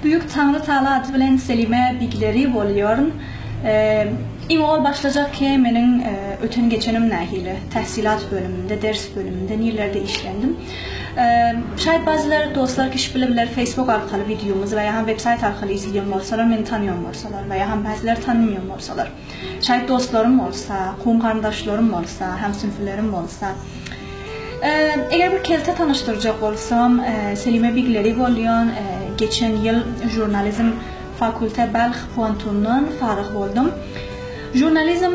Büyük Taňry Taala ady bilen Selime Bigleri bolýaryn. Iň owal başlajak ki meniň öten geçenim nähili? Tahsilat bölüminde, ders bölüminde nirlerde işlendim? Şaýat bazylar dostlar kişi bile biler Facebook arkaly wideomyzy we ýa web saýt arkaly izleýän bolsalar meni tanýan bolsalar we ýa bazylar tanymýan bolsalar. Şaýat dostlarym bolsa, kowum garyndaşlarym bolsa, hemsynfylarym bolsa. Eger bir kelte tanyşdyrjak bolsam, Selime Bigleri bolýan, geçen ýyl žurnalizm fakulte Balh puantundan faryg boldum. Žurnalizm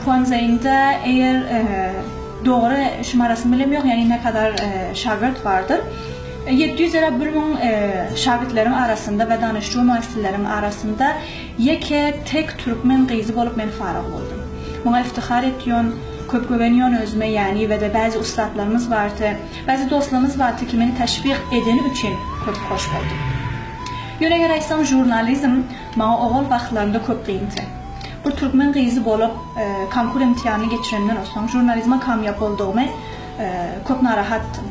puanzeýinde eger dogry şumarasyny bilem ýok, ýagny ne kadar şagirt bardyr. 700 ýa 1000 şagitleriň arasynda we danyşçu muessileriň arasynda Ýeke tek türkmen gyzy bolup men faryg boldum. Muňa iftihar etýon, köp göwenýon özüme ýani we-de bäzi ussatlarymyz bardy, bäzi dostlarymyz bardy ki meni teşwik edeni üçin köp hoş boldum. Ýöne eger aýtsam žurnalizm maňa ogul wagtlarynda köp kyndy. Bir türkmen gyzy bolup konkur imtihanyny geçirenden osoň žurnalizme kamýap boldugymy köp narahatdym.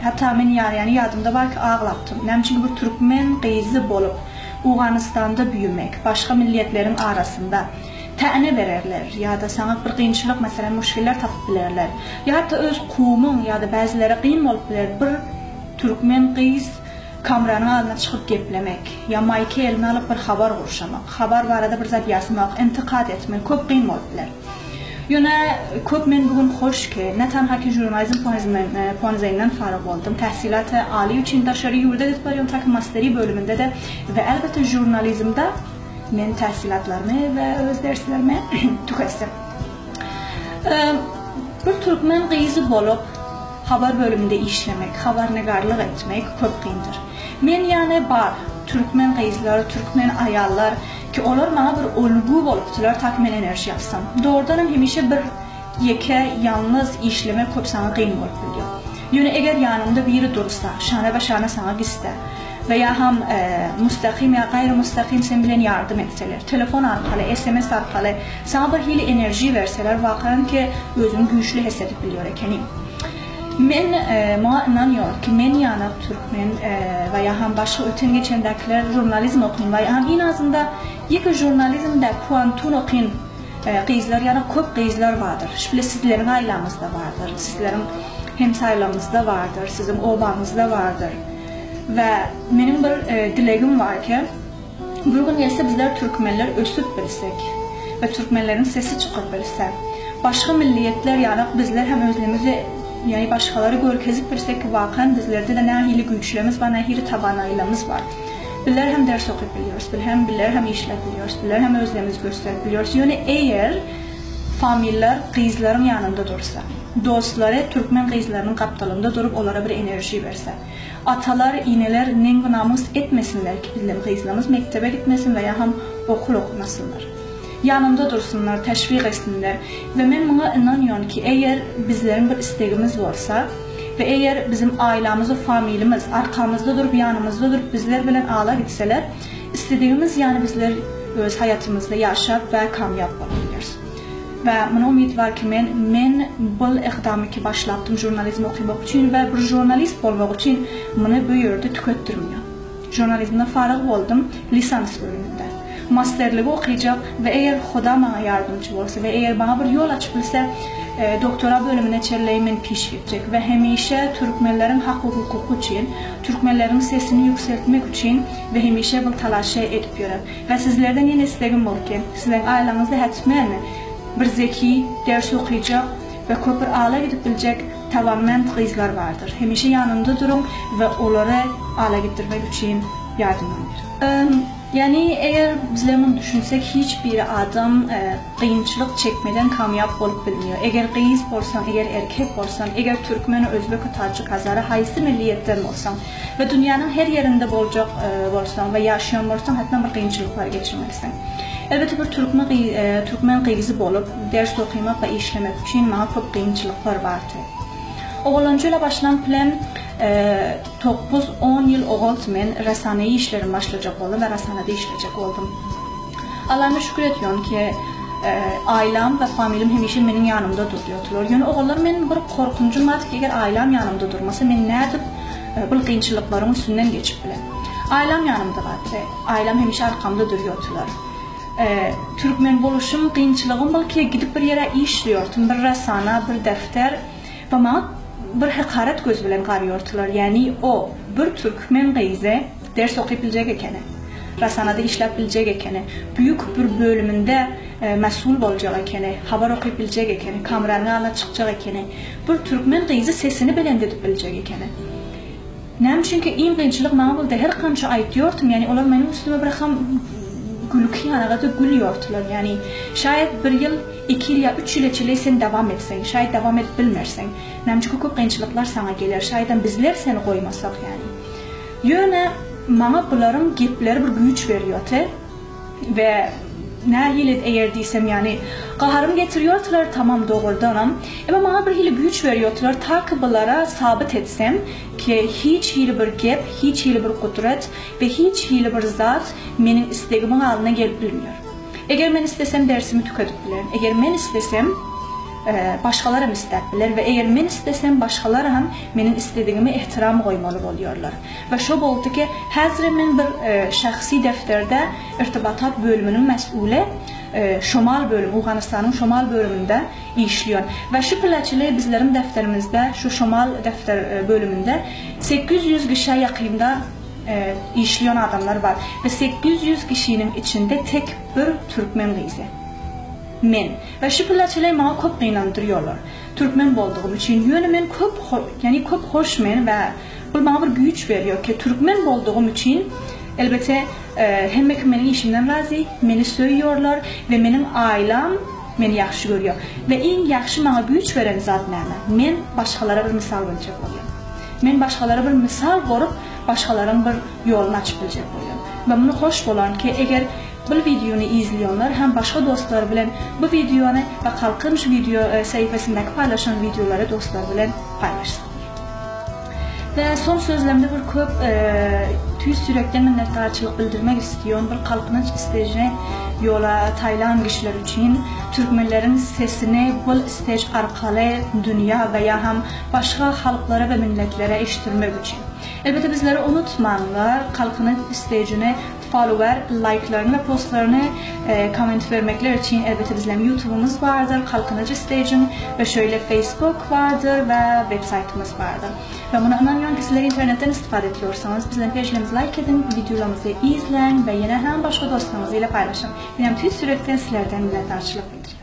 Hatda men ýany ýadymda bar ki aglapdym. Näme üçin bir türkmen gyzy bolup Owganystanda büýümek, başga milliýetleriň arasynda täne bererler ýa-da saňa bir kynçylyk, meselem, muşkiller tapyp bilerler. Ýa hatda öz kowumyň ýa-da bäzilere kyn bolup biler bir türkmen gyz kamranyň alnyna çykyp geplemek, ýa maýky eline alyp bir habar gurşamak, habar barada bir zat ýazmak, intikat etmek köp kyn bolup biler. Ýöne köp men bu gün hoş ki, ne tanha ki žurnalizm puanzeýinden faryg boldum, tahsilaty aly üçin daşary ýurda gidip barýan ta ki masteri bölüminde-de we elbetde žurnalizmde men tahsilatlarymy we öz derslerimi tüketdim. Bir türkmen gyzy bolup habar bölüminde işlemek, habarnigarlyk etmek köp kyndyr. Men ýany bar türkmen gyzlar, türkmen aýallar ki olar maňa bir olgu bolupdylar ta ki men enerji alsam. Dogrudanam hemişe bir ýeke, ýalňyz işlemek köp saňa kyn bolup bilýär. Ýöne eger ýanyňda biri dursa, şana be şana saňa gitse we ýa ham mustakym ýa gaýry mustakym sen bilen ýardam etseler, telefon arkaly, sms arkaly saňa bir hili enerji berseler wakaýan ki özüňi güýçli hes edip bilýär ekeniň. Men muňa ynanýor ki men ýanak türkmen we ýa ham başga öten geçendäkiler žurnalizm okyn we ýa ham iň azynda ýeke žurnalizmde puantun okyn gyzlar ýanak köp gyzlar bardyr. Şbile sizleriň aýlaňyzda bardyr, sizleriň hemsaýlaňyzda bardyr, siziň obaňyzda bardyr. We meniň bir dilegim bar ki Bir gün gelse bizler türkmenler ösüp bilsek we türkmenleriň sesi çykyp bilse, başga milliýetler ýalak bizler hem özlemizi ýani başgalara görkezip bilsek ki wakan bizlerde-de nähili güýçlerimiz bar nähili tawanaýlarymyz bar. Bizler hem ders okyp bilýäris, biz hem bizler hem işläp bilýäris, bizler hem özlerimizi gösterip bilýäris. Ýöne eger familler gyzlaryň ýanynda dursa, dostlary türkmen gyzlarynyň gapdalynda durup olara bir enerji berse, Atalar, eneler neňgi-namys etmesinler ki bizlem gyzlarymyz mekdebe gitmesin we ýa ham okul okamasynlar. Ýanynda dursunlar, teşwik etsinler we men muňa ynanýan ki eger bizleriň bir istegimiz bolsa we eger bizim aýlamyz we familimiz arkamyzda durup ýanymyzda durup bizler bilen ala gitseler istedigimiz ýany bizler öz haýatymyzda ýaşap we kamýap bolup bileris. We muny umyt bar ki men men bul ykdamy ki başlapdym žurnalizm okymak üçin we bir žurnalist bolmak üçin muny bu ýerde tüketdirmeýän. Žurnalizmden faryg boldum lisans bölüminde. Masterligi okyjak we eger Huda maňa ýardamçy bolsa we eger maňa bir ýol açyp bilse doktora bölümine çenli men piş gitjek we hemişe türkmenleriň haky-hukuky üçin türkmenleriň sesini ýükseltmek üçin we hemişe bul talaşy edip ýören. We sizlerden ýene islegim bol ki, sizleň ailaňyzda hetmen bir zeki, ders okyjak we köp bir ala gidip biljek tawanment gyzlar bardyr. Hemişe ýanynda duruň we olary ala gitdirmek üçin ýardamyny beriň. Ýagny eger bizler muny düşünsek hiç biri adam kynçylyk çekmeden kamýap bolup bilmiýor. Eger gyz bolsaň, eger erkek bolsaň, eger türkmen, özbek, tajyk, hazara haýsy milliýetden bolsaň, We dünýäniň her ýerinde boljak bolsaň we ýaşaýan bolsaň hatdan bir kynçylyklar geçirmelisiň. Elbetde bir türkme türkmen gyzy bolup ders okymak we işlemek üçin maňa köp kynçylyklar bardy. Owalanjy ýyla başlan bilen tokguz on ýyl owalt men rasana işlerimi başlajak boldum we rasanada işlejek boldum. Allama şükür etýän ki ailam we familim hemişe meniň ýanymda durýardylar. Ýöne ogallar men bir korkunjym bardy ki eger ailam ýanymda durmasa men nädip Bul kynçylyklaryň üstünden geçip biler. Ailam ýanymda bardy. Ailam hemişe arkamda durýardylar. Türkmen boluşym, kynçylygym bolki gidip bir ýere işleýärdim, bir rasana, bir defter we maňa bir hekaret gözi bilen garýardylar. Ýagny o bir türkmen gyzy ders okyp biljek ekeni, rasanada işläp biljek ekeni, büýük bir bölüminde mesul boljak ekeni, habar okyp biljek ekeni, kameranyň alnyna çykjak ekeni, bir türkmen gyzy sesini belent edip biljek ekeni. Näme üçinki iň kynçylyk maňa boldy her kança aýtýortym ýani olar meniň üstüme bir ham gülki ýanagada gülýortylar ýani şaýat bir ýyl iki ýyl ýa üç ýyla çenli sen dawam etseň şaýat dawam edip bilmerseň näme üçinki köp kynçylyklar saňa geler şaýadam bizler seni goýmasak ýani ýöne maňa bularyň gepleri bir güýç berýote. We nähili eger diýsem ýany gaharym getirýordylar tamam dogurdanam emma maňa bir hili güýç berýordylar ta ki bulara sabyt etsem ki hiç hili bir gep hiç hili bir gudrat we hiç hili bir zat meniň islegimiň aldyna gelip bilmeýär eger men islesem dersimi tükedip bilerin eger men islesem başgalar hem isläp biler we eger men islesem başgalar hem meniň isledigime ehtiram goýmaly bolýarlar. We şo boldy ki, häzirem men bir şahsy defterde irtibatat bölüminiň mes'uly, şomal bölüm, Owganystanyň şomal bölüminde işliýon. We şu pileçili bizleriň defterimizde, şu şomal defter bölüminde 800 kişä ýakynda işliýon adamlar bar. We 800 kişiniň içinde tek bir türkmen gyzy. Men. We şu pileçili maňa köp gynandyrýorlar. Türkmen boldugym üçin. Ýöne men köp, ýagny köp hoş men we Bul maňa bir güýç berýär ki, türkmen boldugym üçin, elbetde, hemme kim meniň işimden razy, meni söýýärler we meniň ailam meni ýagşy görýär. We iň ýagşy maňa güýç beren zat näme? Men başgalara bir mysal boljak bolýan. Men başgalara bir mysal borup, başgalaryň bir ýoluny açyp biljek bolýan. We muny hoş bolan ki, eger bul wideony izleýänler hem başga dostlary bilen bu wideony we Galkynyş wideo sahypasyndaky paýlaşan wideolary dostlary bilen paýlaşsynlar. We son sözlemde bir köp tüýs ýürekden minnetdarçylyk bildirmek istiýon bir Galkynyş istežini ýola taýlan kişiler üçin türkmenleriň sesini bul istež arkaly dünýä we ýa ham başga halklara we milletlere eşitdirmek üçin. Elbetde bizleri unutmaňlar Galkynyş istežini Follower laýklaryny we postlaryny komment bermekler üçin elbetde bizlem ýutubymyz bardyr Kalkynyjy Stage-iň we şöyle Facebook bardyr we web saýtymyz bardyr. We muna ynanýan ki sizler internetden istifade etýorsyňyz bizlem pejlerimizi laýk ediň wideolarymyzy izläň we ýene hem başga dostlaryňyz ile paýlaşyň. Menem tüýs ýürekden sizlerden minnetdarçylyk bildirýän.